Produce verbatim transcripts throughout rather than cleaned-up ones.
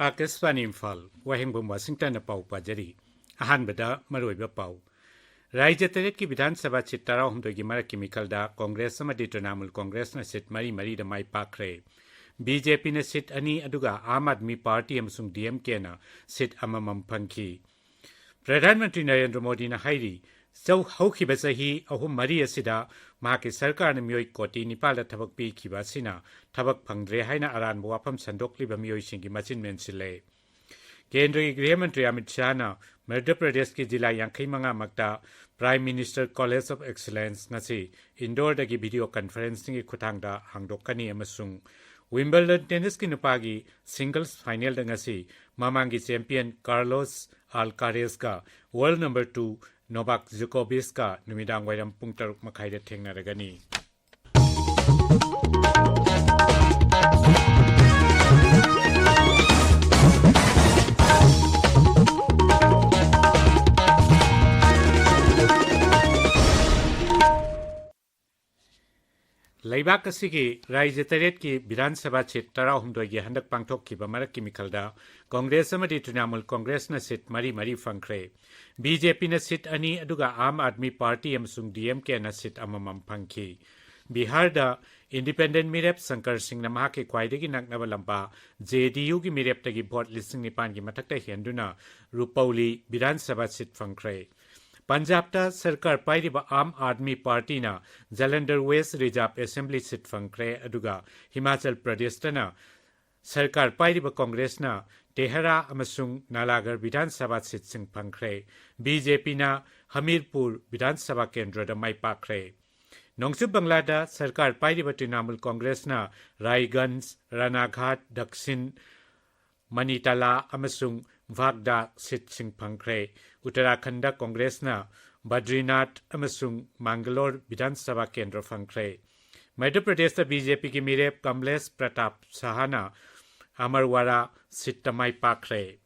ꯑꯥꯀꯥꯁꯕꯥꯅꯤ ꯏꯝꯐꯥꯜ, ꯋꯥꯍꯦꯡꯕꯝ ꯋꯥꯁꯤꯡꯇꯟꯅ ꯄꯥꯎ ꯄꯥꯖꯔꯤ꯫ ꯑꯍꯥꯟꯕꯗ ꯃꯔꯨꯑꯣꯏꯕ ꯄꯥꯎ꯫ ꯔꯥꯖ꯭ꯌ ꯇꯔꯦꯠꯀꯤ ꯕꯤꯙꯥꯟ ꯁꯚꯥ ꯁꯤꯠ ꯇꯔꯥꯍꯨꯝꯗꯣꯏꯒꯤ ꯃꯔꯛꯀꯤ ꯃꯤꯈꯜꯗ ꯀꯣꯡꯒ꯭ꯔꯦꯁ ꯑꯃꯗꯤ ꯇ꯭ꯔꯤꯅꯥꯃꯨꯜ ꯀꯣꯡꯒ꯭ꯔꯦꯁꯅ ꯁꯤꯠ ꯃꯔꯤ ꯃꯔꯤꯗ ꯃꯥꯏ ꯄꯥꯛꯈ꯭ꯔꯦ꯫ ꯕꯤ ꯖꯦ ꯄꯤꯅ ꯁꯤꯠ ꯑꯅꯤ, ꯑꯗꯨꯒ ꯑꯥꯝ ꯑꯥꯗꯃꯤ ꯄꯥꯔꯇꯤ ꯑꯃꯁꯨꯡ ꯗꯤ ꯑꯦꯝ ꯀꯦꯅ ꯁꯤꯠ ꯑꯃꯃꯝ ꯐꯪꯈꯤ꯫ ꯄ꯭ꯔꯙꯥꯟ ꯃꯟꯇ꯭ꯔꯤ ꯅꯔꯦꯟꯗ꯭ꯔ ꯃꯣꯗꯤꯅ ꯍꯥꯏꯔꯤ, ꯆꯧ-, ꯍꯧꯈꯤꯕ ꯆꯍꯤ ꯑꯍꯨꯝ ꯃꯔꯤ ꯑꯁꯤꯗ ꯃꯍꯥꯛꯀꯤ ꯁꯔꯀꯥꯔꯅ ꯃꯤꯑꯣꯏ ꯀꯣꯇꯤ ꯅꯤꯄꯥꯜꯗ ꯊꯕꯛ ꯄꯤꯈꯤꯕ ꯑꯁꯤꯅ ꯊꯕꯛ ꯐꯪꯗ꯭ꯔꯦ ꯍꯥꯏꯅ ꯑꯔꯥꯟꯕ ꯋꯥꯐꯝ ꯁꯟꯗꯣꯛꯂꯤꯕ ꯃꯤꯑꯣꯏꯁꯤꯡꯒꯤ ꯃꯆꯤꯟ ꯃꯦꯟꯁꯤꯜꯂꯦ꯫ ꯀꯦꯟꯗ꯭ꯔꯒꯤ ꯒ꯭ꯔꯤꯍ ꯃꯟꯇ꯭ꯔꯤ ꯑꯃꯤꯠ ꯁꯥꯍꯅ ꯃꯙ꯭ꯌ ꯄ꯭ꯔꯗꯦꯁꯀꯤ ꯖꯤꯂꯥ ꯌꯥꯡꯈꯩ ꯃꯉꯥ ꯃꯛꯇ Prime Minister College of Excellence ꯉꯁꯤ ꯏꯟꯗꯣꯔꯗꯒꯤ ꯚꯤꯗꯤꯑꯣ ꯀꯟꯐꯔꯦꯟꯁꯤꯡꯒꯤ ꯈꯨꯠꯊꯥꯡꯗ ꯍꯥꯡꯗꯣꯛꯀꯅꯤ ꯑꯃꯁꯨꯡ ꯋꯤꯝꯕꯜꯗꯟ ꯇꯦꯅꯤꯁꯀꯤ ꯅꯨꯄꯥꯒꯤ ꯁꯤꯡꯒꯜꯁ ꯐꯥꯏꯅꯦꯜꯗ ꯉꯁꯤ ꯃꯃꯥꯡꯒꯤ champion Carlos ꯑꯜꯀꯥꯔꯦꯖꯒ world number two ꯅꯣꯚꯥꯛ ꯖꯣꯀꯣꯚꯤꯆꯀ ꯅꯨꯃꯤꯗꯥꯡ ꯋꯥꯏꯔꯝ ꯄꯨꯡ ꯇꯔꯨꯛ ꯃꯈꯥꯏꯗ ꯊꯦꯡꯅꯔꯒꯅꯤ꯫ ꯂꯩꯕꯥꯛ ꯑꯁꯤꯒꯤ ꯔꯥꯖ꯭ꯌ ꯇꯔꯦꯠꯀꯤ ꯕꯤꯙꯥꯟ ꯁꯚꯥ ꯁꯤꯠ ꯇꯔꯥꯍꯨꯝꯗꯣꯏꯒꯤ ꯍꯟꯗꯛ ꯄꯥꯡꯊꯣꯛꯈꯤꯕ ꯃꯔꯛꯀꯤ ꯃꯤꯈꯜꯗ ꯀꯣꯡꯒ꯭ꯔꯦꯁ ꯑꯃꯗꯤ ꯇ꯭ꯔꯤꯅꯥꯃꯨꯜ ꯀꯣꯡꯒ꯭ꯔꯦꯁꯅ ꯁꯤꯠ ꯃꯔꯤ ꯃꯔꯤ ꯐꯪꯈ꯭ꯔꯦ꯫ ꯕꯤ ꯖꯦ ꯄꯤꯅ ꯁꯤꯠ ꯑꯅꯤ, ꯑꯗꯨꯒ ꯑꯥꯝ ꯑꯥꯗꯃꯤ ꯄꯥꯔꯇꯤ ꯑꯃꯁꯨꯡ ꯗꯤ ꯑꯦꯝ ꯀꯦꯅ ꯁꯤꯠ ꯑꯃꯃꯝ ꯐꯪꯈꯤ꯫ ꯕꯤꯍꯥꯔꯗ ꯏꯟꯗꯤꯄꯦꯟꯗꯦꯟꯠ ꯃꯤꯔꯦꯞ ꯁꯪꯀꯔ ꯁꯤꯡꯅ ꯃꯍꯥꯛꯀꯤ ꯈ꯭ꯋꯥꯏꯗꯒꯤ ꯅꯛꯅꯕ ꯂꯝꯕꯥ ꯖꯦ ꯗꯤ ꯌꯨꯒꯤ ꯃꯤꯔꯦꯞꯇꯒꯤ ꯚꯣꯠ ꯂꯤꯁꯤꯡ ꯅꯤꯄꯥꯟꯒꯤ ꯃꯊꯛꯇ ꯍꯦꯟꯗꯨꯅ ꯔꯨꯄꯧꯂꯤ ꯕꯤꯙꯥꯟ ꯁꯚꯥ ꯁꯤꯠ ꯐꯪꯈ꯭ꯔꯦ꯫ ꯄꯟꯖꯥꯕꯇ ꯁꯔꯀꯥꯔ ꯄꯥꯏꯔꯤꯕ ꯑꯥꯝ ꯑꯥꯗꯃꯤ ꯄꯥꯔꯇꯤꯅ Jalandhar west reserve assembly seat ꯐꯪꯈ꯭ꯔꯦ, ꯑꯗꯨꯒ ꯍꯤꯃꯥꯆꯜ ꯄ꯭ꯔꯗꯦꯁꯇꯅ ꯁꯔꯀꯥꯔ ꯄꯥꯏꯔꯤꯕ ꯀꯣꯡꯒ꯭ꯔꯦꯁꯅ ꯇꯦꯍꯔꯥ ꯑꯃꯁꯨꯡ ꯅꯥꯂꯥꯒꯔ ꯕꯤꯙꯥꯟ ꯁꯚꯥ ꯁꯤꯠꯁꯤꯡ ꯐꯪꯈ꯭ꯔꯦ꯫ ꯕꯤ ꯖꯦ ꯄꯤꯅ ꯍꯃꯤꯔꯄꯨꯔ ꯕꯤꯙꯥꯟ ꯁꯚꯥ ꯀꯦꯟꯗ꯭ꯔꯗ ꯃꯥꯏ ꯄꯥꯛꯈ꯭ꯔꯦ꯫ ꯅꯣꯡꯆꯨꯞ ꯕꯪꯒ꯭ꯂꯥꯗ ꯁꯔꯀꯥꯔ ꯄꯥꯏꯔꯤꯕ ꯇ꯭ꯔꯤꯅꯥꯃꯨꯜ ꯀꯣꯡꯒ꯭ꯔꯦꯁꯅ ꯔꯥꯏꯒꯟꯖ, ꯔꯥꯅꯥꯘꯥꯠ, ꯗꯛꯁꯤꯟ, ꯃꯅꯤꯇꯥꯂꯥ ꯑꯃꯁꯨꯡ ꯚꯥꯒꯗꯥ ꯁꯤꯠꯁꯤꯡ ꯐꯪꯈ꯭ꯔꯦ꯫ ꯎꯠꯇꯔꯥꯈꯟꯗ ꯀꯣꯡꯒ꯭ꯔꯦꯁꯅ ꯕꯗ꯭ꯔꯤꯅꯥꯊ ꯑꯃꯁꯨꯡ ꯃꯥꯡꯒꯂꯣꯔ ꯕꯤꯙꯥꯟ ꯁꯚꯥ ꯀꯦꯟꯗ꯭ꯔ ꯐꯪꯈ꯭ꯔꯦ꯫ ꯃꯙ꯭ꯌ ꯄ꯭ꯔꯗꯦꯁꯇ ꯕꯤ ꯖꯦ ꯄꯤꯒꯤ ꯃꯤꯔꯦꯞ ꯀꯝꯂꯦꯁ ꯄ꯭ꯔꯇꯥꯞ ꯁꯍꯥꯅ ꯑꯃꯔꯋꯥꯔꯥ ꯁꯤꯠꯇ ꯃꯥꯏ ꯄꯥꯛꯈ꯭ꯔꯦ꯫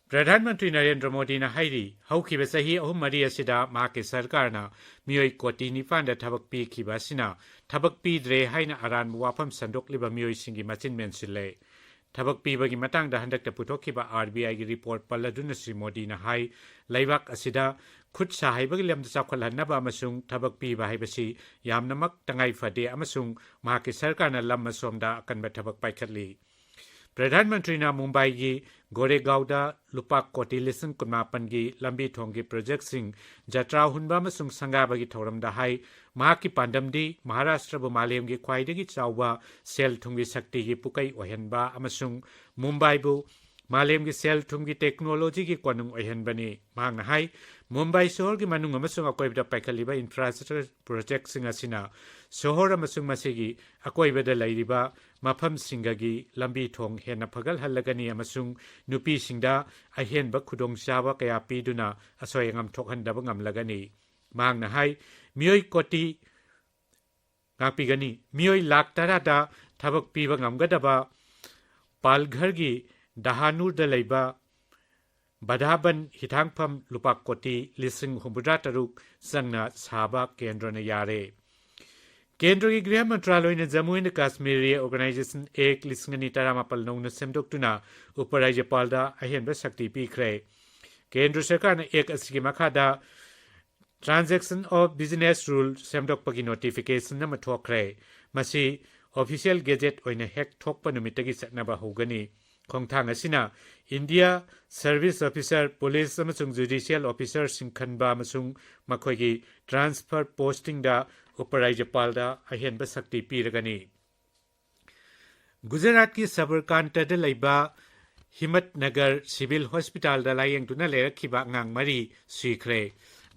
ꯄ꯭ꯔꯙꯥꯟ ꯃꯟꯇ꯭ꯔꯤ ꯅꯔꯦꯟꯗ꯭ꯔ ꯃꯣꯗꯤꯅ ꯍꯥꯏꯔꯤ, ꯍꯧꯈꯤꯕ ꯆꯍꯤ ꯑꯍꯨꯝ ꯃꯔꯤ ꯑꯁꯤꯗ ꯃꯍꯥꯛꯀꯤ ꯁꯔꯀꯥꯔꯅ ꯃꯤꯑꯣꯏ ꯀꯣꯇꯤ ꯅꯤꯄꯥꯟꯗ ꯊꯕꯛ ꯄꯤꯈꯤꯕ ꯑꯁꯤꯅ ꯊꯕꯛ ꯄꯤꯗ꯭ꯔꯦ ꯍꯥꯏꯅ ꯑꯔꯥꯟꯕ ꯋꯥꯐꯝ ꯁꯟꯗꯣꯛꯂꯤꯕ ꯃꯤꯑꯣꯏꯁꯤꯡꯒꯤ ꯃꯆꯤꯟ ꯃꯦꯟꯁꯤꯜꯂꯦ꯫ ꯊꯕꯛ ꯄꯤꯕꯒꯤ ꯃꯇꯥꯡꯗ ꯍꯟꯗꯛꯇ ꯄꯨꯊꯣꯛꯈꯤꯕ ꯑꯥꯔ ꯕꯤ ꯑꯥꯏꯒꯤ ꯔꯤꯄꯣꯔꯠ ꯄꯜꯂꯗꯨꯅ ꯁ꯭ꯔꯤ ꯃꯣꯗꯤꯅ ꯍꯥꯏ, ꯂꯩꯕꯥꯛ ꯑꯁꯤꯗ ꯈꯨꯠ ꯁꯥ ꯍꯩꯕꯒꯤ ꯂꯝꯗ ꯆꯥꯎꯈꯠꯍꯟꯅꯕ ꯑꯃꯁꯨꯡ ꯊꯕꯛ ꯄꯤꯕ ꯍꯥꯏꯕꯁꯤ ꯌꯥꯝꯅꯃꯛ ꯇꯉꯥꯏ ꯐꯗꯦ ꯑꯃꯁꯨꯡ ꯃꯍꯥꯛꯀꯤ ꯁꯔꯀꯥꯔꯅ ꯂꯝ ꯑꯁꯣꯝꯗ ꯑꯀꯟꯕ ꯊꯕꯛ ꯄꯥꯏꯈꯠꯂꯤ꯫ ꯄ꯭ꯔꯙꯥꯟ ꯃꯟꯇ꯭ꯔꯤꯅ ꯃꯨꯝꯕꯥꯏꯒꯤ ꯒꯣꯔꯦꯒꯥꯎꯗ ꯂꯨꯄꯥ ꯀꯣꯇꯤ ꯂꯤꯁꯤꯡ ꯀꯨꯟꯃꯥꯄꯟꯒꯤ ꯂꯝꯕꯤ ꯊꯣꯡꯒꯤ ꯄ꯭ꯔꯣꯖꯦꯛꯁꯤꯡ ꯖꯇ꯭ꯔꯥ ꯍꯨꯟꯕ ꯑꯃꯁꯨꯡ ꯁꯪꯒꯥꯕꯒꯤ ꯊꯧꯔꯝꯗ ꯍꯥꯏ, ꯃꯍꯥꯛꯀꯤ ꯄꯥꯟꯗꯝꯗꯤ ꯃꯍꯥꯔꯥꯁꯇ꯭ꯔꯕꯨ ꯃꯥꯂꯦꯝꯒꯤ ꯈ꯭ꯋꯥꯏꯗꯒꯤ ꯆꯥꯎꯕ ꯁꯦꯜ ꯊꯨꯝꯒꯤ ꯁꯛꯇꯤꯒꯤ ꯄꯨꯀꯩ ꯑꯣꯏꯍꯟꯕ ꯑꯃꯁꯨꯡ ꯃꯨꯝꯕꯥꯏꯕꯨ ꯃꯥꯂꯦꯝꯒꯤ ꯁꯦꯜ ꯊꯨꯝꯒꯤ ꯇꯦꯛꯅꯣꯂꯣꯖꯤꯒꯤ ꯀꯣꯅꯨꯡ ꯑꯣꯏꯍꯟꯕꯅꯤ꯫ ꯃꯍꯥꯛꯅ ꯍꯥꯏ, ꯃꯨꯝꯕꯥꯏ ꯁꯍꯔꯒꯤ ꯃꯅꯨꯡ ꯑꯃꯁꯨꯡ ꯑꯀꯣꯏꯕꯗ ꯄꯥꯏꯈꯠꯂꯤꯕ ꯏꯟꯐ꯭ꯔꯥꯁ꯭ꯇ꯭ꯔꯛꯆꯔ ꯄ꯭ꯔꯣꯖꯦꯛꯁꯤꯡ ꯑꯁꯤꯅ ꯁꯍꯔ ꯑꯃꯁꯨꯡ ꯃꯁꯤꯒꯤ ꯑꯀꯣꯏꯕꯗ ꯂꯩꯔꯤꯕ ꯃꯐꯝꯁꯤꯡꯒꯒꯤ ꯂꯝꯕꯤ ꯊꯣꯡ ꯍꯦꯟꯅ ꯐꯒꯠꯍꯜꯂꯒꯅꯤ ꯑꯃꯁꯨꯡ ꯅꯨꯄꯤꯁꯤꯡꯗ ꯑꯍꯦꯟꯕ ꯈꯨꯗꯣꯡꯆꯥꯕ ꯀꯌꯥ ꯄꯤꯗꯨꯅ ꯑꯁꯣꯏ ꯑꯉꯥꯝ ꯊꯣꯛꯍꯟꯗꯕ ꯉꯝꯂꯒꯅꯤ꯫ ꯃꯍꯥꯛꯅ ꯍꯥꯏ, ꯃꯤꯑꯣꯏ ꯀꯣꯇꯤ ꯉꯥꯛꯄꯤꯒꯅꯤ꯫ ꯃꯤꯑꯣꯏ ꯂꯥꯈ ꯇꯔꯥꯗ ꯊꯕꯛ ꯄꯤꯕ ꯉꯝꯒꯗꯕ ꯄꯥꯜꯘꯔꯒꯤ ꯗꯍꯥꯅꯨꯔꯗ ꯂꯩꯕ ꯕꯙꯥꯕꯟ ꯍꯤꯊꯥꯡꯐꯝ ꯂꯨꯄꯥ ꯀꯣꯇꯤ ꯂꯤꯁꯤꯡ ꯍꯨꯝꯐꯨꯇꯔꯥ ꯇꯔꯨꯛ ꯆꯪꯅ ꯁꯥꯕ ꯀꯦꯟꯗ꯭ꯔꯅ ꯌꯥꯔꯦ꯫ ꯀꯦꯟꯗ꯭ꯔꯒꯤ ꯒ꯭ꯔꯤꯍ ꯃꯟꯇ꯭ꯔꯥꯂꯣꯏꯅ ꯖꯝꯃꯨ ꯑꯦꯟ ꯀꯥꯁꯃꯤꯔ ꯔꯤꯑꯣꯔꯒꯅꯥꯏꯖꯦꯁꯟ ꯑꯦꯛ ꯂꯤꯁꯤꯡ ꯑꯅꯤ ꯇꯔꯥꯃꯥꯄꯜ ꯅꯧꯅ ꯁꯦꯝꯗꯣꯛꯇꯨꯅ ꯎꯄꯔꯥꯖ꯭ꯌꯄꯥꯜꯗ ꯑꯍꯦꯟꯕ ꯁꯛꯇꯤ ꯄꯤꯈ꯭ꯔꯦ꯫ ꯀꯦꯟꯗ꯭ꯔ ꯁꯔꯀꯥꯔꯅ ꯑꯦꯛ ꯑꯁꯤꯒꯤ ꯃꯈꯥꯗ Transaction of Business Rule ꯁꯦꯝꯗꯣꯛꯄꯒꯤ ꯅꯣꯇꯤꯐꯤꯀꯦꯁꯟ ꯑꯃ ꯊꯣꯛꯈ꯭ꯔꯦ꯫ ꯃꯁꯤ ꯑꯣꯐꯤꯁꯤꯌꯦꯜ ꯒꯦꯖꯦꯠ ꯑꯣꯏꯅ ꯍꯦꯛ ꯊꯣꯛꯄ ꯅꯨꯃꯤꯠꯇꯒꯤ ꯆꯠꯅꯕ ꯍꯧꯒꯅꯤ꯫ ꯈꯣꯡꯊꯥꯡ ꯑꯁꯤꯅ ꯏꯟꯗꯤꯌꯥ ꯁꯔꯚꯤꯁ ꯑꯣꯐꯤꯁꯔ, ꯄꯨꯂꯤꯁ ꯑꯃꯁꯨꯡ ꯖꯨꯗꯤꯁꯤꯌꯦꯜ ꯑꯣꯐꯤꯁꯔꯁꯤꯡ ꯈꯟꯕ ꯑꯃꯁꯨꯡ ꯃꯈꯣꯏꯒꯤ ꯇ꯭ꯔꯥꯟꯁꯐꯔ ꯄꯣꯁꯇꯤꯡꯗ ꯎꯄꯔꯥꯖ꯭ꯌꯄꯥꯜꯗ ꯑꯍꯦꯟꯕ ꯁꯛꯇꯤ ꯄꯤꯔꯒꯅꯤ꯫ ꯒꯨꯖꯔꯥꯠꯀꯤ ꯁꯕꯔꯀꯥꯟꯇꯗ ꯂꯩꯕ ꯍꯤꯃꯠꯅꯒꯔ ꯁꯤꯚꯤꯜ ꯍꯣꯁꯄꯤꯇꯥꯜꯗ ꯂꯥꯌꯦꯡꯗꯨꯅ ꯂꯩꯔꯛꯈꯤꯕ ꯑꯉꯥꯡ ꯃꯔꯤ ꯁꯤꯈ꯭ꯔꯦ꯫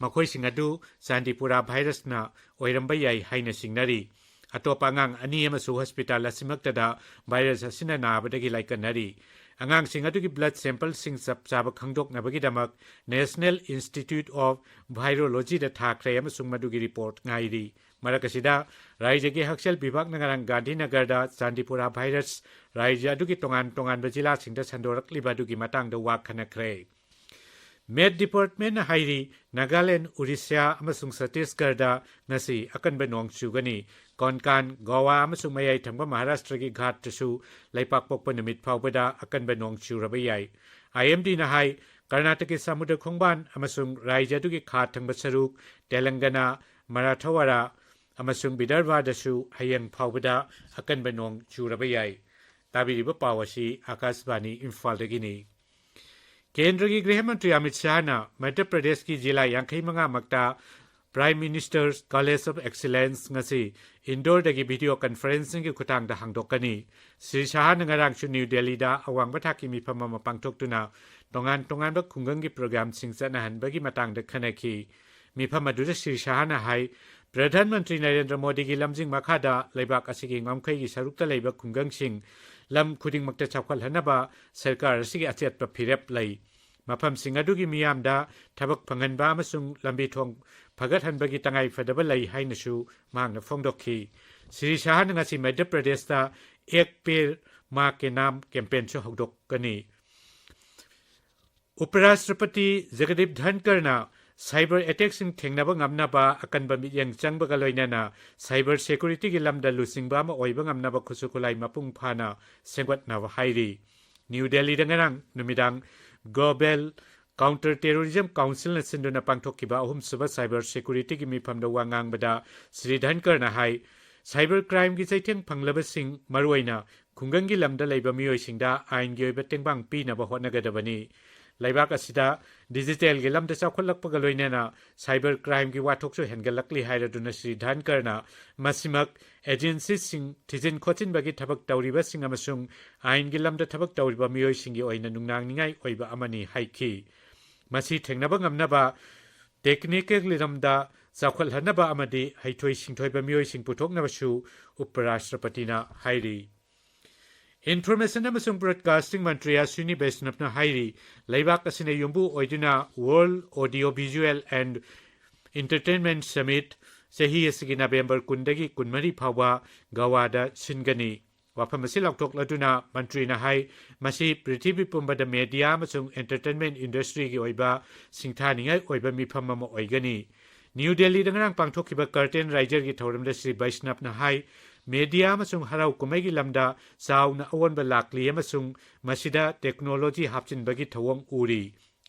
ꯃꯈꯣꯏꯁꯤꯡ ꯑꯗꯨ ꯆꯥꯟꯗꯤꯄꯨꯔꯥ ꯚꯥꯏꯔꯁꯅ ꯑꯣꯏꯔꯝꯕ ꯌꯥꯏ ꯍꯥꯏꯅ ꯆꯤꯡꯅꯔꯤ꯫ ꯑꯇꯣꯞꯄ ꯑꯉꯥꯡ ꯑꯅꯤ ꯑꯃꯁꯨ ꯍꯣꯁꯄꯤꯇꯥꯜ ꯑꯁꯤꯃꯛꯇꯗ ꯚꯥꯏꯔꯁ ꯑꯁꯤꯅ ꯅꯥꯕꯗꯒꯤ ꯂꯥꯏꯀꯠꯅꯔꯤ꯫ ꯑꯉꯥꯡꯁꯤꯡ ꯑꯗꯨꯒꯤ ꯕ꯭ꯂꯗ ꯁꯦꯝꯄꯜꯁꯤꯡ ꯆꯞ ꯆꯥꯕ ꯈꯪꯗꯣꯛꯅꯕꯒꯤꯗꯃꯛ National Institute of Virologyꯗ ꯊꯥꯈ꯭ꯔꯦ ꯑꯃꯁꯨꯡ ꯃꯗꯨꯒꯤ ꯔꯤꯄꯣꯔꯠ ꯉꯥꯏꯔꯤ꯫ ꯃꯔꯛ ꯑꯁꯤꯗ, ꯔꯥꯖ꯭ꯌꯒꯤ ꯍꯛꯁꯦꯜ ꯕꯤꯚꯥꯒꯅ ꯉꯔꯥꯡ ꯒꯥꯟꯙꯤꯅꯒꯔꯗ ꯆꯥꯟꯗꯤꯄꯨꯔꯥ ꯚꯥꯏꯔꯁ ꯔꯥꯖ꯭ꯌ ꯑꯗꯨꯒꯤ ꯇꯣꯉꯥꯟ ꯇꯣꯉꯥꯟꯕ ꯖꯤꯂꯥꯁꯤꯡꯗ ꯁꯟꯗꯣꯔꯛꯂꯤꯕ ꯑꯗꯨꯒꯤ ꯃꯇꯥꯡꯗ ꯋꯥ ꯈꯟꯅꯈ꯭ꯔꯦ꯫ ꯃꯦꯠ ꯗꯤꯄꯥꯔꯠꯃꯦꯟꯅ ꯍꯥꯏꯔꯤ, ꯅꯥꯒꯥꯂꯦꯟ, ꯎꯔꯤꯁ꯭ꯌꯥ ꯑꯃꯁꯨꯡ ꯁꯠꯇꯤꯁꯒꯔꯗ ꯉꯁꯤ ꯑꯀꯟꯕ ꯅꯣꯡ ꯆꯨꯒꯅꯤ꯫ ꯀꯣꯟꯀꯥꯟ, ꯒꯣꯋꯥ ꯑꯃꯁꯨꯡ ꯃꯌꯥꯏ ꯊꯪꯕ ꯃꯍꯥꯔꯥꯁꯇ꯭ꯔꯒꯤ ꯘꯥꯠꯇꯁꯨ ꯂꯩꯄꯥꯛꯄꯣꯛꯄ ꯅꯨꯃꯤꯠ ꯐꯥꯎꯕꯗ ꯑꯀꯟꯕ ꯅꯣꯡ ꯆꯨꯔꯕ ꯌꯥꯏ꯫ ꯑꯥꯏ ꯑꯦꯝ ꯗꯤꯅ ꯍꯥꯏ, ꯀꯔꯅꯥꯇꯀꯒꯤ ꯁꯃꯨꯗ꯭ꯔ ꯈꯣꯡꯕꯥꯟ ꯑꯃꯁꯨꯡ ꯔꯥꯏꯖ꯭ꯌ ꯑꯗꯨꯒꯤ ꯈꯥ ꯊꯪꯕ ꯁꯔꯨꯛ, ꯇꯦꯂꯪꯒꯅꯥ, ꯃꯔꯥꯊꯋꯥꯔꯥ ꯑꯃꯁꯨꯡ ꯕꯤꯗꯔꯚꯥꯗꯁꯨ ꯍꯌꯦꯡ ꯐꯥꯎꯕꯗ ꯑꯀꯟꯕ ꯅꯣꯡ ꯆꯨꯔꯕ ꯌꯥꯏ꯫ ꯇꯥꯕꯤꯔꯤꯕ ꯄꯥꯎ ꯑꯁꯤ ꯑꯥꯀꯥꯁꯕꯥꯅꯤ ꯏꯝꯐꯥꯜꯗꯒꯤꯅꯤ꯫ ꯀꯦꯟꯗ꯭ꯔꯒꯤ ꯒ꯭ꯔꯤꯍ ꯃꯟꯇ꯭ꯔꯤ ꯑꯃꯤꯠ ꯁꯍꯥꯅ ꯃꯙ꯭ꯌ ꯄ꯭ꯔꯗꯦꯁꯀꯤ ꯖꯤꯂꯥ ꯌꯥꯡꯈꯩ ꯃꯉꯥ ꯃꯛꯇ Prime Minister's College of Excellence ꯉꯁꯤ ꯏꯟꯗꯣꯔꯗꯒꯤ ꯚꯤꯗꯤꯑꯣ ꯀꯟꯐꯔꯦꯟꯁꯤꯡꯒꯤ ꯈꯨꯊꯥꯡꯗ ꯍꯥꯡꯗꯣꯛꯀꯅꯤ꯫ ꯁ꯭ꯔꯤ ꯁꯍꯥꯅ ꯉꯔꯥꯡꯁꯨ ꯅ꯭ꯌꯨ ꯗꯦꯜꯂꯤꯗ ꯑꯋꯥꯡꯕ ꯊꯥꯛꯀꯤ ꯃꯤꯐꯝ ꯑꯃ ꯄꯥꯡꯊꯣꯛꯇꯨꯅ ꯇꯣꯉꯥꯟ ꯇꯣꯉꯥꯟꯕ ꯈꯨꯡꯒꯪꯒꯤ ꯄ꯭ꯔꯣꯒ꯭ꯔꯥꯝꯁꯤꯡ ꯆꯠꯅꯍꯟꯕꯒꯤ ꯃꯇꯥꯡꯗ ꯈꯟꯅꯈꯤ꯫ ꯃꯤꯐꯝ ꯑꯗꯨꯗ ꯁ꯭ꯔꯤ ꯁꯍꯥꯅ ꯍꯥꯏ, ꯄ꯭ꯔꯙꯥꯟ ꯃꯟꯇ꯭ꯔꯤ ꯅꯔꯦꯟꯗ꯭ꯔ ꯃꯣꯗꯤꯒꯤ ꯂꯝꯖꯤꯡ ꯃꯈꯥꯗ ꯂꯩꯕꯥꯛ ꯑꯁꯤꯒꯤ ꯉꯝꯈꯩꯒꯤ ꯁꯔꯨꯛꯇ ꯂꯩꯕ ꯈꯨꯡꯒꯪꯁꯤꯡ ꯂꯝ ꯈꯨꯗꯤꯡꯃꯛꯇ ꯆꯥꯎꯈꯠꯍꯟꯅꯕ ꯁꯔꯀꯥꯔ ꯑꯁꯤꯒꯤ ꯑꯆꯦꯠꯄ ꯐꯤꯔꯦꯞ ꯂꯩ꯫ ꯃꯐꯝꯁꯤꯡ ꯑꯗꯨꯒꯤ ꯃꯤꯌꯥꯝꯗ ꯊꯕꯛ ꯐꯪꯍꯟꯕ ꯑꯃꯁꯨꯡ ꯂꯝꯕꯤ ꯊꯣꯡ ꯐꯒꯠꯍꯟꯕꯒꯤ ꯇꯉꯥꯏ ꯐꯗꯕ ꯂꯩ ꯍꯥꯏꯅꯁꯨ ꯃꯍꯥꯛꯅ ꯐꯣꯡꯗꯣꯛꯈꯤ꯫ ꯁ꯭ꯔꯤ ꯁꯍꯥꯅ ꯉꯁꯤ ꯃꯙ꯭ꯌ ꯄ꯭ꯔꯗꯦꯁꯇ ꯑꯦꯛ ꯄꯦꯗ ꯃꯥ ꯀꯦ ꯅꯥꯝ ꯀꯦꯝꯄꯦꯟꯁꯨ ꯍꯧꯗꯣꯛꯀꯅꯤ꯫ ꯎꯄꯔꯥꯁꯇ꯭ꯔꯄꯇꯤ ꯖꯒꯗꯤꯞ ꯙꯟꯀꯔꯅ ꯁꯥꯏꯕꯔ ꯑꯦꯇꯦꯛꯁꯤꯡ ꯊꯦꯡꯅꯕ ꯉꯝꯅꯕ ꯑꯀꯟꯕ ꯃꯤꯠꯌꯦꯡ ꯆꯪꯕꯒ ꯂꯣꯏꯅꯅ ꯁꯥꯏꯕꯔ ꯁꯦꯀ꯭ꯌꯨꯔꯤꯇꯤꯒꯤ ꯂꯝꯗ ꯂꯨꯆꯤꯡꯕ ꯑꯃ ꯑꯣꯏꯕ ꯉꯝꯅꯕ ꯈꯨꯠꯁꯨ ꯈꯨꯠꯂꯥꯏ ꯃꯄꯨꯡ ꯐꯥꯅ ꯁꯦꯝꯒꯠꯅꯕ ꯍꯥꯏꯔꯤ꯫ ꯅ꯭ꯌꯨ ꯗꯦꯜꯂꯤꯗ ꯉꯔꯥꯡ ꯅꯨꯃꯤꯗꯥꯡ ꯒ꯭ꯂꯣꯕꯦꯜ ꯀꯥꯎꯟꯇꯔ ꯇꯦꯔꯣꯔꯤꯖꯝ ꯀꯥꯎꯟꯁꯤꯜꯅ ꯁꯤꯟꯗꯨꯅ ꯄꯥꯡꯊꯣꯛꯈꯤꯕ ꯑꯍꯨꯝꯁꯨꯕ ꯁꯥꯏꯕꯔ ꯁꯦꯀ꯭ꯌꯨꯔꯤꯇꯤꯒꯤ ꯃꯤꯐꯝꯗ ꯋꯥ ꯉꯥꯡꯕꯗ ꯁ꯭ꯔꯤ ꯙꯟꯀꯔꯅ ꯍꯥꯏ, ꯁꯥꯏꯕꯔ ꯀ꯭ꯔꯥꯏꯝꯒꯤ ꯆꯩꯊꯦꯡ ꯐꯪꯂꯕꯁꯤꯡ, ꯃꯔꯨꯑꯣꯏꯅ ꯈꯨꯡꯒꯪꯒꯤ ꯂꯝꯗ ꯂꯩꯕ ꯃꯤꯑꯣꯏꯁꯤꯡꯗ ꯑꯥꯏꯟꯒꯤ ꯑꯣꯏꯕ ꯇꯦꯡꯕꯥꯡ ꯄꯤꯅꯕ ꯍꯣꯠꯅꯒꯗꯕꯅꯤ꯫ ꯂꯩꯕꯥꯛ ꯑꯁꯤꯗ ꯗꯤꯖꯤꯇꯦꯜꯒꯤ ꯂꯝꯗ ꯆꯥꯎꯈꯠꯂꯛꯄꯒ ꯂꯣꯏꯅꯅ ꯁꯥꯏꯕꯔ ꯀ꯭ꯔꯥꯏꯝꯒꯤ ꯋꯥꯊꯣꯛꯁꯨ ꯍꯦꯟꯒꯠꯂꯛꯂꯤ ꯍꯥꯏꯔꯗꯨꯅ ꯁ꯭ꯔꯤ ꯙꯟꯀꯔꯅ ꯃꯁꯤꯃꯛ ꯑꯦꯖꯦꯟꯁꯤꯁꯤꯡ, ꯊꯤꯖꯤꯟ ꯈꯣꯠꯆꯤꯟꯕꯒꯤ ꯊꯕꯛ ꯇꯧꯔꯤꯕꯁꯤꯡ ꯑꯃꯁꯨꯡ ꯑꯥꯏꯟꯒꯤ ꯂꯝꯗ ꯊꯕꯛ ꯇꯧꯔꯤꯕ ꯃꯤꯑꯣꯏꯁꯤꯡꯒꯤ ꯑꯣꯏꯅ ꯅꯨꯡꯅꯥꯡꯅꯤꯡꯉꯥꯏ ꯑꯣꯏꯕ ꯑꯃꯅꯤ ꯍꯥꯏꯈꯤ꯫ ꯃꯁꯤ ꯊꯦꯡꯅꯕ ꯉꯝꯅꯕ ꯇꯦꯛꯅꯤꯀꯦꯜ ꯂꯝꯗ ꯆꯥꯎꯈꯠꯍꯟꯅꯕ ꯑꯃꯗꯤ ꯍꯩꯊꯣꯏ ꯁꯤꯡꯊꯣꯏꯕ ꯃꯤꯑꯣꯏꯁꯤꯡ ꯄꯨꯊꯣꯛꯅꯕꯁꯨ ꯎꯄꯔꯥꯁꯇ꯭ꯔꯄꯇꯤꯅ ꯍꯥꯏꯔꯤ꯫ ꯏꯟꯐꯣꯔꯃꯦꯁꯟ ꯑꯃꯁꯨꯡ ꯕ꯭ꯔꯣꯗꯀꯥꯁꯇꯤꯡ ꯃꯟꯇ꯭ꯔꯤ ꯑꯁ꯭ꯋꯤꯅꯤ ꯕꯩꯁꯅꯕꯅ ꯍꯥꯏꯔꯤ, ꯂꯩꯕꯥꯛ ꯑꯁꯤꯅ ꯌꯨꯝꯕꯨ ꯑꯣꯏꯗꯨꯅ World Audio Visual and Entertainment Summit ꯆꯍꯤ ꯑꯁꯤꯒꯤ ꯅꯕꯦꯝꯕꯔ ꯀꯨꯟꯗꯒꯤ ꯀꯨꯟꯃꯔꯤ ꯐꯥꯎꯕ ꯒꯋꯥꯗ ꯁꯤꯟꯒꯅꯤ꯫ ꯋꯥꯐꯝ ꯑꯁꯤ ꯂꯥꯎꯊꯣꯛꯂꯗꯨꯅ ꯃꯟꯇ꯭ꯔꯤꯅ ꯍꯥꯏ, ꯃꯁꯤ ꯄ꯭ꯔꯤꯊꯤꯕꯤ ꯄꯨꯝꯕꯗ media ꯑꯃꯁꯨꯡ entertainment industryꯒꯤ ꯑꯣꯏꯕ ꯁꯤꯡꯊꯥꯅꯤꯡꯉꯥꯏ ꯑꯣꯏꯕ ꯃꯤꯐꯝ ꯑꯃ ꯑꯣꯏꯒꯅꯤ꯫ ꯅ꯭ꯌꯨ ꯗꯦꯜꯂꯤꯗ ꯉꯔꯥꯡ ꯄꯥꯡꯊꯣꯛꯈꯤꯕ Curtain Raiserꯒꯤ ꯊꯧꯔꯝꯗ ꯁ꯭ꯔꯤ ꯕꯩꯁꯅꯕꯅ ꯍꯥꯏ, media ꯑꯃꯁꯨꯡ ꯍꯔꯥꯎ ꯀꯨꯝꯍꯩꯒꯤ ꯂꯝꯗ ꯆꯥꯎꯅ ꯑꯑꯣꯟꯕ ꯂꯥꯛꯂꯤ ꯑꯃꯁꯨꯡ ꯃꯁꯤꯗ technology ꯍꯥꯞꯆꯤꯟꯕꯒꯤ ꯊꯧꯑꯣꯡ ꯎꯔꯤ꯫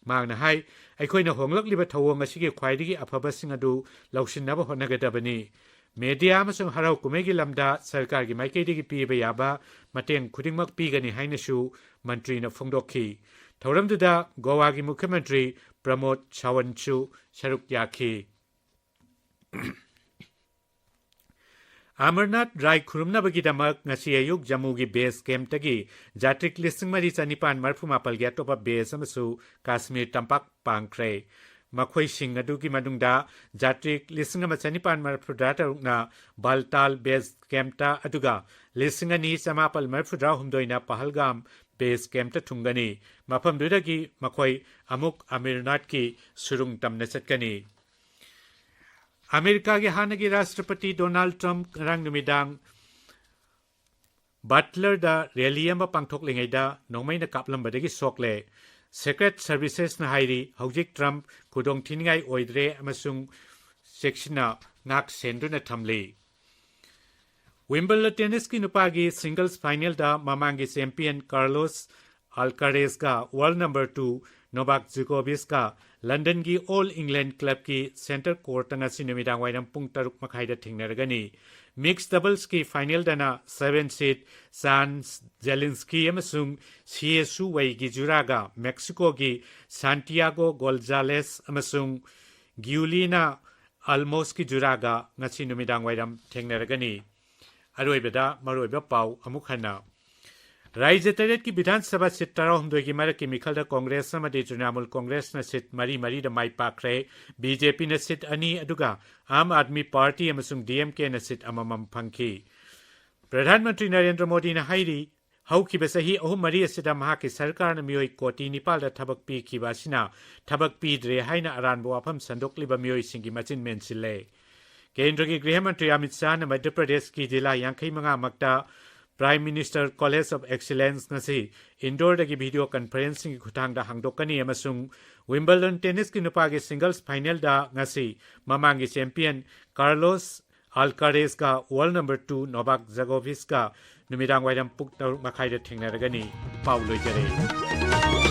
ꯃꯍꯥꯛꯅ ꯍꯥꯏ, ꯑꯩꯈꯣꯏꯅ ꯍꯣꯡꯂꯛꯂꯤꯕ ꯊꯧꯑꯣꯡ ꯑꯁꯤꯒꯤ ꯈ꯭ꯋꯥꯏꯗꯒꯤ ꯑꯐꯕꯁꯤꯡ ꯑꯗꯨ ꯂꯧꯁꯤꯟꯅꯕ ꯍꯣꯠꯅꯒꯗꯕꯅꯤ꯫ Media ꯑꯃꯁꯨꯡ ꯍꯔꯥꯎ ꯀꯨꯝꯍꯩꯒꯤ ꯂꯝꯗ ꯁꯔꯀꯥꯔꯒꯤ ꯃꯥꯏꯀꯩꯗꯒꯤ ꯄꯤꯕ ꯌꯥꯕ ꯃꯇꯦꯡ ꯈꯨꯗꯤꯡꯃꯛ ꯄꯤꯒꯅꯤ ꯍꯥꯏꯅꯁꯨ ꯃꯟꯇ꯭ꯔꯤꯅ ꯐꯣꯡꯗꯣꯛꯈꯤ꯫ ꯊꯧꯔꯝꯗꯨꯗ ꯒꯣꯋꯥꯒꯤ ꯃꯨꯈ꯭ꯌ ꯃꯟꯇ꯭ꯔꯤ ꯄ꯭ꯔꯃꯣꯗ ꯁꯥꯋꯟꯠꯁꯨ ꯁꯔꯨꯛ ꯌꯥꯈꯤ꯫ ꯑꯃꯔꯅꯥꯊ ꯂꯥꯏ ꯈꯨꯔꯨꯝꯅꯕꯒꯤꯗꯃꯛ ꯉꯁꯤ ꯑꯌꯨꯛ ꯖꯝꯃꯨꯒꯤ base campꯇꯒꯤ ꯖꯥꯇ꯭ꯔꯤꯛ ꯂꯤꯁꯤꯡ ꯃꯔꯤ ꯆꯅꯤꯄꯥꯟ ꯃꯔꯤꯐꯨ ꯃꯥꯄꯜꯒꯤ ꯑꯇꯣꯞꯄ base ꯑꯃꯁꯨ ꯀꯥꯁꯃꯤꯔ ꯇꯝꯄꯥꯛ ꯄꯥꯡꯈ꯭ꯔꯦ꯫ ꯃꯈꯣꯏꯁꯤꯡ ꯑꯗꯨꯒꯤ ꯃꯅꯨꯡꯗ ꯖꯥꯇ꯭ꯔꯤꯛ ꯂꯤꯁꯤꯡ ꯑꯃ ꯆꯅꯤꯄꯥꯟ ꯃꯔꯤꯐꯨꯇꯔꯥ ꯇꯔꯨꯛꯅ ꯕꯥꯜꯇꯥꯜ base campꯇ, ꯑꯗꯨꯒ ꯂꯤꯁꯤꯡ ꯑꯅꯤ ꯆꯃꯥꯄꯜ ꯃꯔꯤꯐꯨꯇꯔꯥ ꯍꯨꯝꯗꯣꯏꯅ ꯄꯍꯜꯒꯥꯝ base campꯇ ꯊꯨꯡꯒꯅꯤ꯫ ꯃꯐꯝꯗꯨꯗꯒꯤ ꯃꯈꯣꯏ ꯑꯃꯨꯛ ꯑꯃꯔꯅꯥꯊꯀꯤ ꯁꯨꯔꯨꯡ ꯇꯝꯅ ꯆꯠꯀꯅꯤ꯫ ꯑꯃꯦꯔꯤꯀꯥꯒꯤ ꯍꯥꯟꯅꯒꯤ ꯔꯥꯁꯇ꯭ꯔꯄꯇꯤ ꯗꯣꯅꯥꯜꯗ ꯇ꯭ꯔꯝꯞ ꯉꯔꯥꯡ ꯅꯨꯃꯤꯗꯥꯡ ꯕꯠꯂꯔꯗ rally ꯑꯃ ꯄꯥꯡꯊꯣꯛꯂꯤꯉꯩꯗ ꯅꯣꯡꯃꯩꯅ ꯀꯥꯞꯂꯝꯕꯗꯒꯤ ꯁꯣꯛꯂꯦ꯫ Secret Servicesꯅ ꯍꯥꯏꯔꯤ, ꯍꯧꯖꯤꯛ ꯇ꯭ꯔꯝꯞ ꯈꯨꯗꯣꯡꯊꯤꯅꯤꯡꯉꯥꯏ ꯑꯣꯏꯗ꯭ꯔꯦ ꯑꯃꯁꯨꯡ ꯆꯦꯛꯁꯤꯟꯅ ꯉꯥꯛ ꯁꯦꯟꯗꯨꯅ ꯊꯝꯂꯤ꯫ Wimbledon tennisꯀꯤ ꯅꯨꯄꯥꯒꯤ singles finalꯗ ꯃꯃꯥꯡꯒꯤ champion Carlos ꯑꯜꯀꯥꯔꯦꯖꯒ world number two ꯅꯣꯚꯥꯛ ꯖꯣꯀꯣꯚꯤꯆꯀ ꯂꯟꯗꯟꯒꯤ All England Clubꯀꯤ centre courtꯇ ꯉꯁꯤ ꯅꯨꯃꯤꯗꯥꯡ ꯋꯥꯏꯔꯝ ꯄꯨꯡ ꯇꯔꯨꯛ ꯃꯈꯥꯏꯗ ꯊꯦꯡꯅꯔꯒꯅꯤ꯫ Mixed doublesꯀꯤ finalꯗꯅ seven seed ꯆꯥꯟ ꯖꯦꯂꯤꯟꯁꯀꯤ ꯑꯃꯁꯨꯡ ꯁꯤꯌꯦ ꯁꯨ ꯋꯩꯒꯤ ꯖꯨꯔꯥꯒ ꯃꯦꯛꯁꯤꯀꯣꯒꯤ ꯁꯥꯟꯇꯤꯌꯥꯒꯣ ꯒꯣꯜꯖꯥꯂꯦꯁ ꯑꯃꯁꯨꯡ ꯒ꯭ꯌꯨꯂꯤꯅꯥ ꯑꯜꯃꯣꯁꯀꯤ ꯖꯨꯔꯥꯒ ꯉꯁꯤ ꯅꯨꯃꯤꯗꯥꯡ ꯋꯥꯏꯔꯝ ꯊꯦꯡꯅꯔꯒꯅꯤ꯫ ꯑꯔꯣꯏꯕꯗ ꯃꯔꯨꯑꯣꯏꯕ ꯄꯥꯎ ꯑꯃꯨꯛ ꯍꯟꯅ꯫ ꯔꯥꯖ꯭ꯌ ꯇꯔꯦꯠꯀꯤ ꯕꯤꯙꯥꯟ ꯁꯚꯥ seat ꯇꯔꯥꯍꯨꯝꯗꯣꯏꯒꯤ ꯃꯔꯛꯀꯤ ꯃꯤꯈꯜꯗ ꯀꯣꯡꯒ꯭ꯔꯦꯁ ꯑꯃꯗꯤ ꯇ꯭ꯔꯤꯅꯥꯃꯨꯜ ꯀꯣꯡꯒ꯭ꯔꯦꯁꯅ seat ꯃꯔꯤ ꯃꯔꯤꯗ ꯃꯥꯏ ꯄꯥꯛꯈ꯭ꯔꯦ꯫ BJPꯅ seat ꯑꯅꯤ, ꯑꯗꯨꯒ ꯑꯥꯝ ꯑꯥꯗꯃꯤ ꯄꯥꯔꯇꯤ ꯑꯃꯁꯨꯡ DMKꯅ seat ꯑꯃꯃꯝ ꯐꯪꯈꯤ꯫ ꯄ꯭ꯔꯙꯥꯟ ꯃꯟꯇ꯭ꯔꯤ ꯅꯔꯦꯟꯗ꯭ꯔ ꯃꯣꯗꯤꯅ ꯍꯥꯏꯔꯤ, ꯍꯧꯈꯤꯕ ꯆꯍꯤ ꯑꯍꯨꯝ ꯃꯔꯤ ꯑꯁꯤꯗ ꯃꯍꯥꯛꯀꯤ ꯁꯔꯀꯥꯔꯅ ꯃꯤꯑꯣꯏ ꯀꯣꯇꯤ ꯅꯤꯄꯥꯜꯗ ꯊꯕꯛ ꯄꯤꯈꯤꯕ ꯑꯁꯤꯅ ꯊꯕꯛ ꯄꯤꯗ꯭ꯔꯦ ꯍꯥꯏꯅ ꯑꯔꯥꯟꯕ ꯋꯥꯐꯝ ꯁꯟꯗꯣꯛꯂꯤꯕ ꯃꯤꯑꯣꯏꯁꯤꯡꯒꯤ ꯃꯆꯤꯟ ꯃꯦꯟꯁꯤꯜꯂꯦ꯫ ꯀꯦꯟꯗ꯭ꯔꯒꯤ ꯒ꯭ꯔꯤꯍ ꯃꯟꯇ꯭ꯔꯤ ꯑꯃꯤꯠ ꯁꯥꯍꯅ ꯃꯙ꯭ꯌ ꯄ꯭ꯔꯗꯦꯁꯀꯤ ꯖꯤꯂꯥ ꯌꯥꯡꯈꯩ ꯃꯉꯥꯃꯛꯇ Prime Minister College of Excellence ꯉꯁꯤ ꯏꯟꯗꯣꯔꯗꯒꯤ ꯚꯤꯗꯤꯑꯣ ꯀꯟꯐꯔꯦꯟꯁꯤꯡꯒꯤ ꯈꯨꯠꯊꯥꯡꯗ ꯍꯥꯡꯗꯣꯛꯀꯅꯤ ꯑꯃꯁꯨꯡ ꯋꯤꯝꯕꯜꯗꯟ ꯇꯦꯅꯤꯁꯀꯤ ꯅꯨꯄꯥꯒꯤ ꯁꯤꯡꯒꯜꯁ ꯐꯥꯏꯅꯦꯜꯗ ꯉꯁꯤ ꯃꯃꯥꯡꯒꯤ champion Carlos ꯑꯜꯀꯥꯔꯦꯁꯀ world number two ꯅꯣꯚꯥꯛ ꯖꯣꯀꯣꯚꯤꯆꯀ ꯅꯨꯃꯤꯗꯥꯡ ꯋꯥꯏꯔꯝ ꯄꯨꯡ ꯇꯔꯨꯛ ꯃꯈꯥꯏꯗ ꯊꯦꯡꯅꯔꯒꯅꯤ꯫ ꯄꯥꯎ ꯂꯣꯏꯖꯔꯦ꯫